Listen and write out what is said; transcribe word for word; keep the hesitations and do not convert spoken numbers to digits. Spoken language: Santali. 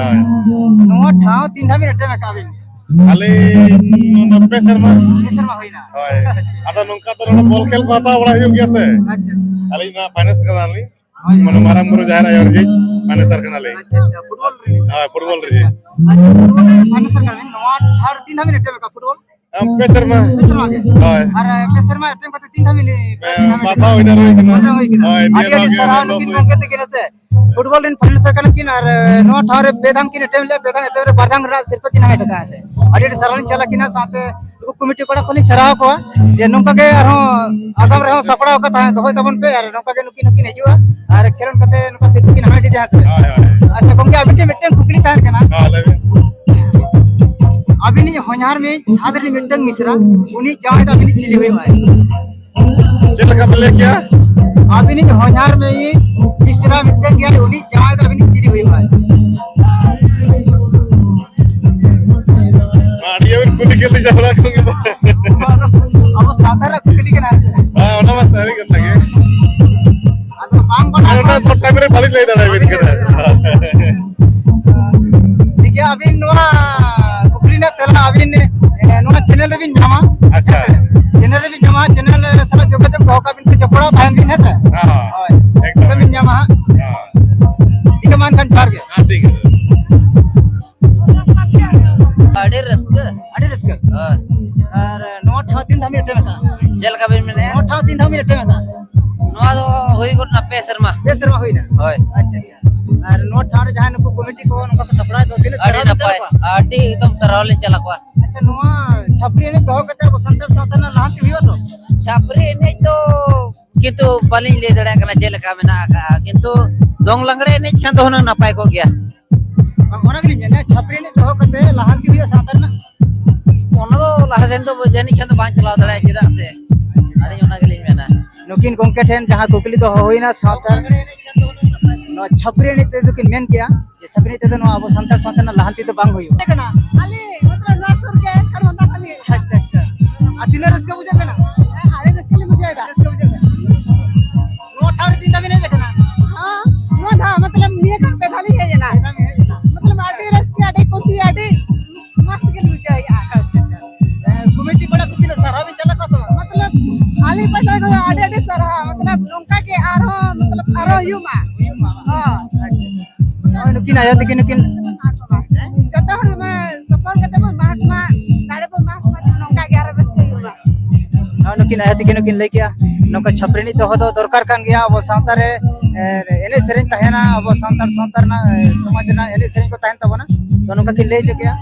ᱦᱳᱭ᱾ ᱱᱚᱣᱟ ᱴᱷᱟᱶ ᱛᱤᱱ ᱫᱷᱟᱣ ᱵᱤᱱ ᱮᱴᱮᱢ ᱟᱠᱟᱫ ᱵᱤᱱ? ᱟᱹᱞᱤᱧ ᱱᱚᱣᱟ ᱯᱮ ᱥᱮᱨᱢᱟ᱾ ᱯᱮ ᱥᱮᱨᱢᱟ ᱦᱩᱭᱱᱟ᱾ ᱦᱳᱭ᱾ ᱟᱫᱚ ᱱᱚᱝᱠᱟ ᱫᱚ ᱱᱚᱰᱮ ᱵᱚᱞ ᱠᱷᱮᱞ ᱠᱚ ᱦᱟᱛᱟᱣ ᱵᱟᱲᱟ ᱦᱩᱭᱩᱜ ᱜᱮᱭᱟ ᱥᱮ᱾ ᱟᱪᱪᱷᱟ᱾ ᱟᱹᱞᱤᱧ ᱱᱚᱣᱟ ᱯᱷᱟᱭᱱᱮᱱᱥ ᱠᱟᱱᱟᱞᱤᱧ᱾ ᱦᱳᱭ᱾ ᱢᱟᱱᱮ ᱢᱟᱨᱟᱝ ᱵᱩᱨᱩ ᱡᱟᱦᱮᱨ ᱟᱭᱳ ᱨᱤᱱᱤᱡ ᱯᱷᱟᱭᱱᱮᱱᱥᱟᱨ ᱠᱟᱱᱟᱞᱤᱧ᱾ ᱟᱪᱪᱷᱟ, ᱟᱪᱪᱷᱟ, ᱯᱷᱩᱴᱵᱚᱞ ᱨᱤᱱᱤᱡ᱾ ᱦᱳᱭ, ᱯᱷᱩᱴᱵᱚᱞ ᱨᱤᱱᱤᱡ᱾ ᱟᱪᱪᱷᱟ, ᱯᱷᱩᱴᱵᱚᱞ ᱨᱤᱱᱤᱡ ᱯᱷᱟᱭᱱᱮᱱᱥᱟᱨ ᱠᱟᱱᱟᱞᱤᱧ᱾ ᱱᱚᱣᱟ ᱴᱷᱟᱶ ᱨᱮ ᱛᱤᱱ ᱫᱷᱟᱣ ᱵᱤᱱ ᱮᱴᱮᱢ ᱟᱠᱟᱫ ᱯᱷᱩᱴᱵᱚᱞ? ᱟᱢ ᱯᱮ ᱥᱮᱨᱢᱟ᱾ ᱯᱮ ᱥᱮᱨᱢᱟ ᱜᱮ? ᱦᱳᱭ᱾ ᱟᱨ, ᱮ, ᱯᱮ ᱥᱮᱨᱢᱟ ᱮᱴᱮᱢ ᱠᱟᱛᱮ ᱛᱤᱱ ᱫᱷᱟᱣ ᱵᱤᱱ, ᱮ, ᱯᱮ ᱵᱟᱨ ᱫᱷᱟᱣ ᱵᱟᱨ ᱫᱷᱟᱣ winner ᱦᱩᱭ ᱠᱟᱱᱟ᱾ ᱵᱟᱨ ᱫᱷᱟᱣ ᱦᱩᱭ ᱠᱟᱱᱟ᱾ ᱦᱳᱭ, ᱱᱤᱭᱟᱹ ᱟᱹᱰᱤ ᱫᱷᱟᱣ ᱟᱹᱰᱤ ᱜᱮ ᱥᱟᱨᱦᱟᱣ ᱱᱩᱠᱤᱱ ᱞᱚᱥ ᱜᱚᱢᱠᱮ ᱛᱟᱹᱠᱤᱱ ᱦᱮᱸ ᱥᱮ᱾ ᱯᱷᱩᱴᱵᱚᱞ ᱨᱮᱱ ᱯᱷᱟᱭᱱᱮᱱᱥᱟᱨ ᱠᱟᱱᱟ ᱠᱤᱱ ᱟᱨ, ᱮ, ᱱᱚᱣᱟ ᱴᱷᱟᱶ ᱨᱮ ᱯᱮ ᱫᱷᱟᱣ ᱠᱤᱱ ᱮᱴᱮᱢ ᱞᱮᱫᱼᱟ, ᱯᱮ ᱫᱷᱟᱣ ᱮᱴᱮᱢ ᱨᱮ ᱵᱟᱨ ᱫᱷᱟᱣ ᱨᱮᱱᱟᱜ ᱥᱤᱨᱯᱟᱹ ᱠᱤᱱ ᱦᱟᱢᱮᱴ ᱟᱠᱟᱫᱼᱟ ᱦᱮᱸ ᱥᱮ᱾ ᱟᱹᱰᱤ ᱟᱹᱰᱤ ᱥᱟᱨᱦᱟᱣ ᱞᱤᱧ ᱪᱟᱞ ᱟᱹᱠᱤᱱᱟ, ᱥᱟᱶᱛᱮ ᱱᱩᱠᱩ ᱠᱚᱢᱤᱴᱤ ᱠᱚᱲᱟ ᱠᱚᱞᱤᱧ ᱥᱟᱨᱦᱟᱣ ᱠᱚᱣᱟ ᱡᱮ ᱱᱚᱝᱠᱟ ᱜᱮ ᱟᱨᱦᱚᱸ ᱟᱜᱟᱢ ᱨᱮᱦᱚᱸ ᱥᱟᱯᱲᱟᱣ ᱠᱟᱛᱮ ᱫᱚᱦᱚᱭ ᱛᱟᱵᱚᱱ ᱯᱮ ᱟᱨ ᱱᱚᱝᱠᱟ ᱜᱮ ᱱᱩᱠᱤᱱ ᱦᱚᱸᱠᱤᱱ ᱦᱤᱡᱩᱜᱼᱟ ᱟᱨ ᱠᱷᱮᱞᱳᱰ ᱠᱟᱛᱮ ᱱᱚᱝᱠᱟ ᱥᱤᱨᱯᱟᱹ ᱠᱤᱱ ᱦᱟᱢᱮᱴ ᱤᱫᱤᱭᱟ ᱦᱮᱸ ᱥᱮ᱾ ᱦᱳᱭ, ᱦᱳᱭ᱾ ᱟᱪᱪᱷᱟ ᱜᱚᱢᱠᱮ, ᱟᱹᱵᱤᱱ ᱴᱷᱮᱱ ᱢᱤᱫᱴᱮᱱ ᱠᱩᱠᱞᱤ ᱛᱟᱦᱮᱱ ᱠᱟᱱᱟ᱾ ᱦᱮᱸ, ᱞᱟᱹᱭ ᱵᱤᱱ᱾ ᱟᱹᱵᱤᱱᱤᱡ ᱦᱚᱧᱦᱟᱨ ᱢᱮ ᱥᱟᱛ ᱨᱤᱱᱤᱡ ᱢᱤᱫᱴᱟᱝ ᱢᱤᱥᱨᱟ, ᱩᱱᱤ ᱡᱟᱶᱟᱭ ᱫᱚ ᱟᱹᱵᱤᱱᱤᱡ ᱪᱤᱞᱤ ᱦᱩᱭᱩᱜᱼᱟᱭ? ᱪᱮᱫ ᱞᱮᱠᱟ ᱯᱮ ᱞᱟᱹᱭ ᱠᱮᱭᱟ? ᱟᱹᱵᱤᱱᱤᱡ ᱦᱚᱧᱦᱟᱨ ᱢᱮ ᱢᱤᱥᱨᱟ ᱢᱤᱫᱴᱟᱝ ᱜᱮᱭᱟᱭ, ᱩᱱᱤ ᱡᱟᱶᱟᱭ ᱫᱚ ᱟᱹᱵᱤᱱᱤᱡ ᱪᱤᱞᱤ ᱦᱩᱭᱩᱜᱼᱟᱭ? ᱟᱹᱰᱤ ᱟᱹᱵᱤᱱ ᱠᱩᱞᱤ ᱠᱮᱫ ᱞᱤᱧᱟ ᱚᱱᱟ ᱠᱚ ᱜᱮ᱾ ᱟᱵᱚ ᱥᱟᱶᱛᱟ ᱨᱮᱱᱟᱜ ᱠᱩᱠᱞᱤ ᱠᱟᱱᱟ ᱦᱮᱸ ᱥᱮ? ᱦᱮᱸ, ᱚᱱᱟ ᱢᱟ ᱥᱟᱹᱨᱤ ᱠᱟᱛᱷᱟ ᱜᱮ᱾ ᱟᱫᱚ ᱵᱟᱝ ᱵᱟᱰᱟᱭ ᱟᱨ ᱚᱱᱟ ᱦᱚᱲ ᱥᱚᱴ ᱴᱟᱭᱤᱢ ᱨᱮ ᱵᱟᱹᱞᱤᱧ ᱞᱟᱹᱭ ᱫᱟᱲᱮᱭᱟᱵᱤᱱ ᱠᱟᱱᱟ᱾ ᱴᱷᱤᱠ ᱜᱮᱭᱟ, ᱟᱹᱵᱤᱱ ᱱᱚᱣᱟ ᱠᱩᱠᱞᱤ ᱨᱮᱱᱟᱜ ᱛᱮᱞᱟ ᱟᱹᱵᱤᱱ, ᱮ, ᱱᱚᱣᱟ ᱪᱮᱱᱮᱞ ᱨᱮᱵᱤᱱ ᱧᱟᱢᱟ᱾ ᱟᱪᱪᱷᱟ᱾ ᱪᱮᱱᱮᱞ ᱨᱮᱵᱤᱱ ᱧᱟᱢᱟ, ᱪᱮᱱᱮᱞ ᱥᱟᱞᱟᱜ ᱡᱳᱜᱟᱡᱳᱜᱽ ᱫᱚᱦᱚ ᱠᱟᱜ ᱵᱤᱱ ᱥᱮ ᱡᱚᱯᱲᱟᱣ ᱛᱟᱦᱮᱱ ᱵᱤᱱ, ᱦᱮᱸ ᱥᱮ? ᱦᱮᱸ, ᱦᱳᱭ᱾ ᱮᱠᱫᱚᱢ᱾ ᱛᱚᱵᱮ ᱵᱤᱱ ᱧᱟᱢᱟ ᱦᱟᱸᱜ᱾ ᱦᱮᱸ᱾ ᱴᱷᱤᱠ ᱜᱮᱭᱟ, ᱢᱟ ᱮᱱᱠᱷᱟᱱ ᱡᱚᱦᱟᱨ ᱜᱮ᱾ ᱦᱮᱸ, ᱴᱷᱤᱠ ᱜᱮᱭᱟ᱾ ᱟᱹᱰᱤ ᱨᱟᱹᱥᱠᱟᱹ᱾ ᱟᱹᱰᱤ ᱨᱟᱹᱥᱠᱟᱹ᱾ ᱦᱳᱭ᱾ ᱟᱨ ᱱᱚᱣᱟ ᱴᱷᱟᱶ ᱛᱤᱱ ᱫᱷᱟᱣ ᱵᱤᱱ ᱮᱴᱮᱢ ᱟᱠᱟᱫᱼᱟ? ᱪᱮᱫ ᱞᱮᱠᱟ ᱵᱤᱱ ᱢᱮᱱᱮᱫᱼᱟ? ᱱᱚᱣᱟ ᱴᱷᱟᱶ ᱛᱤᱱ ᱫᱷᱟᱣ ᱵᱤᱱ ᱮᱴᱮᱢ ᱟᱠᱟᱫᱼᱟ? ᱱᱚᱣᱟ ᱫᱚ ᱦᱩᱭ ᱜᱚᱫ ᱮᱱᱟ ᱯᱮ ᱥᱮᱨᱢᱟ᱾ ᱯᱮ ᱥᱮᱨᱢᱟ ᱦᱩᱭᱱᱟ? ᱦᱳᱭ᱾ ᱟᱪᱪᱷᱟ, ᱟᱪᱪᱷᱟ᱾ ᱟᱨ ᱱᱚᱣᱟ ᱴᱷᱟᱶ ᱨᱮ ᱡᱟᱦᱟᱸᱭ ᱱᱩᱠᱩ ᱠᱚᱢᱤᱴᱤ ᱠᱚ ᱱᱚᱝᱠᱟ ᱠᱚ ᱥᱟᱯᱲᱟᱣ ᱫᱚ, ᱛᱤᱱᱟᱹᱜ ᱟᱹᱰᱤ ᱥᱟᱨᱦᱟᱣ ᱵᱤᱱ ᱪᱟᱞ ᱱᱟᱯᱟᱭ, ᱟᱠᱚᱣᱟ? ᱟᱹᱰᱤ ᱮᱠᱫᱚᱢ ᱥᱟᱨᱦᱟᱣ ᱞᱤᱧ ᱪᱟᱞ ᱟᱠᱚᱣᱟ᱾ ᱟᱪᱪᱷᱟ, ᱱᱚᱣᱟ ᱪᱷᱟᱹᱯᱨᱤ ᱮᱱᱮᱡ ᱫᱚᱦᱚ ᱠᱟᱛᱮ ᱟᱵᱚ ᱥᱟᱱᱛᱟᱲ ᱥᱟᱶᱛᱟ ᱨᱮᱱᱟᱜ ᱞᱟᱦᱟᱱᱛᱤ ᱦᱩᱭᱩᱜᱼᱟ ᱛᱚ? ᱪᱷᱟᱹᱯᱨᱤ ᱮᱱᱮᱡ ᱫᱚ ᱠᱤᱱᱛᱩ ᱵᱟᱹᱞᱤᱧ ᱞᱟᱹᱭ ᱫᱟᱲᱮᱭᱟᱜ ᱠᱟᱱᱟ ᱪᱮᱫ ᱞᱮᱠᱟ ᱢᱮᱱᱟᱜ ᱟᱠᱟᱫᱼᱟ, ᱠᱤᱱᱛᱩ ᱫᱚᱝ ᱞᱟᱜᱽᱲᱮ ᱮᱱᱮᱡ ᱠᱷᱟᱱ ᱫᱚ ᱦᱩᱱᱟᱹᱝ ᱱᱟᱯᱟᱭ ᱠᱚᱜ ᱜᱮᱭᱟ᱾ ᱵᱟᱝ, ᱚᱱᱟ ᱜᱮᱞᱤᱧ ᱢᱮᱱᱟ, ᱪᱷᱟᱹᱯᱨᱤ ᱮᱱᱮᱡ ᱫᱚᱦᱚ ᱠᱟᱛᱮ ᱞᱟᱦᱟᱱᱛᱤ ᱦᱩᱭᱩᱜᱼᱟ ᱥᱟᱶᱛᱟ ᱨᱮᱱᱟᱜ᱾ ᱚᱱᱟ ᱫᱚ ᱞᱟᱦᱟ ᱥᱮᱱ ᱫᱚ ᱡᱟᱹᱱᱤᱡ ᱠᱷᱟᱱ ᱫᱚ ᱵᱟᱝ ᱪᱟᱞᱟᱣ ᱫᱟᱲᱮᱭᱟᱜᱼᱟ, ᱪᱮᱫᱟᱜ ᱥᱮ ᱟᱹᱞᱤᱧ ᱚᱱᱟ ᱜᱮᱞᱤᱧ ᱢᱮᱱᱟ᱾ ᱱᱩᱠᱤᱱ ᱜᱚᱢᱠᱮ ᱴᱷᱮᱱ ᱡᱟᱦᱟᱸ ᱠᱩᱠᱞᱤ ᱫᱚᱦᱚ ᱦᱩᱭᱱᱟ ᱥᱟᱶᱛᱟ, ᱱᱚᱣᱟ ᱪᱷᱟᱹᱯᱨᱤ ᱮᱱᱮᱡ ᱛᱮᱫᱚ ᱠᱤᱱ ᱢᱮᱱ ᱠᱮᱜᱼᱟ ᱡᱮ ᱪᱷᱟᱹᱯᱨᱤ ᱮᱱᱮᱡ ᱛᱮᱫᱚ ᱱᱚᱣᱟ ᱟᱵᱚ ᱥᱟᱱᱛᱟᱲ ᱥᱟᱶᱛᱟ ᱨᱮᱱᱟᱜ ᱞᱟᱦᱟᱱᱛᱤ ᱫᱚ ᱵᱟᱝ ᱦᱩᱭᱩᱜᱼᱟ᱾ ᱠᱟᱱᱟ᱾ ᱟᱞᱮ ᱢᱚᱛᱞᱚᱵ ᱱᱚᱣᱟ ᱥᱩᱨ ᱜᱮ ᱠᱟᱨᱢᱟᱱᱫᱟ ᱠᱷᱟᱹᱞᱤ᱾ ᱟᱪᱪᱷᱟ, ᱟᱪᱪᱷᱟ᱾ ᱟᱨ ᱛᱤᱱᱟᱹᱜ ᱨᱟᱹᱥᱠᱟᱹ ᱵᱩᱡᱷᱟᱹᱜ ᱠᱟᱱᱟ? ᱦᱮᱸ, ᱟᱹᱰᱤ ᱨᱟᱹᱥᱠᱟᱹ ᱞᱮ ᱵᱩᱡᱷᱟᱹᱣ ᱮᱫᱟ᱾ ᱨᱟᱹᱥᱠᱟᱹ ᱵᱩᱡᱷᱟᱹᱜ ᱠᱟᱱᱟ᱾ ᱱᱚᱣᱟ ᱴᱷᱟᱶ ᱨᱮ ᱛᱤᱱ ᱫᱷᱟᱣ ᱵᱤᱱ ᱦᱮᱡ ᱟᱠᱟᱱᱟ? ᱦᱮᱸ, ᱱᱚᱣᱟ ᱫᱷᱟᱣ ᱢᱚᱛᱞᱚᱵ ᱱᱤᱭᱟᱹ ᱠᱷᱚᱱ ᱯᱮ ᱫᱷᱟᱣ ᱞᱤᱧ ᱦᱮᱡ ᱮᱱᱟ᱾ ᱯᱮ ᱫᱷᱟᱣ ᱵᱤᱱ ᱦᱮᱡ ᱮᱱᱟ᱾ ᱢᱚᱛᱞᱚᱵ ᱦᱩᱭᱩᱜ ᱢᱟ᱾ ᱦᱩᱭᱩᱜ ᱢᱟ᱾ ᱦᱚᱸ᱾ ᱱᱚᱜᱼᱚᱭ ᱱᱩᱠᱤᱱ ᱟᱭᱳ ᱛᱟᱹᱠᱤᱱ ᱱᱩᱠᱤᱱ ᱡᱚᱛᱚ ᱦᱚᱲ ᱢᱟ ᱥᱚᱯᱚᱦᱚᱫ ᱠᱟᱛᱮ ᱵᱚᱱ ᱮᱢᱟ ᱠᱚ ᱢᱟ, ᱫᱟᱲᱮ ᱵᱚᱱ ᱮᱢᱟ ᱠᱚ ᱢᱟ, ᱡᱮᱢᱚᱱ ᱱᱚᱝᱠᱟ ᱜᱮ ᱟᱨᱚ ᱨᱟᱹᱥᱠᱟᱹ ᱦᱩᱭᱩᱜ ᱢᱟ᱾ ᱱᱚᱜᱼᱚᱭ ᱱᱩᱠᱤᱱ ᱟᱭᱳ ᱛᱟᱹᱠᱤᱱ ᱱᱩᱠᱤᱱ ᱞᱟᱹᱭ ᱠᱮᱜᱼᱟ, ᱱᱚᱝᱠᱟ ᱪᱷᱟᱯᱨᱤ ᱮᱱᱮᱡ ᱫᱚᱦᱚ ᱫᱚ ᱫᱚᱨᱠᱟᱨ ᱠᱟᱱ ᱜᱮᱭᱟ᱾ ᱟᱵᱚ ᱥᱟᱶᱛᱟ ᱨᱮ ᱮ, ᱮᱱᱮᱡ ᱥᱮᱨᱮᱧ ᱛᱟᱦᱮᱱᱟ, ᱟᱵᱚ ᱥᱟᱱᱛᱟᱲ ᱥᱟᱶᱛᱟ ᱨᱮᱱᱟᱜ ᱮ, ᱥᱚᱢᱟᱡᱽ ᱨᱮᱱᱟᱜ ᱮᱱᱮᱡ ᱥᱮᱨᱮᱧ ᱠᱚ ᱛᱟᱦᱮᱱ ᱛᱟᱵᱚᱱᱟ᱾ ᱛᱚ ᱱᱚᱝᱠᱟ ᱠᱤᱱ ᱞᱟᱹᱭ ᱦᱚᱪᱚ ᱠᱮᱜᱼᱟ᱾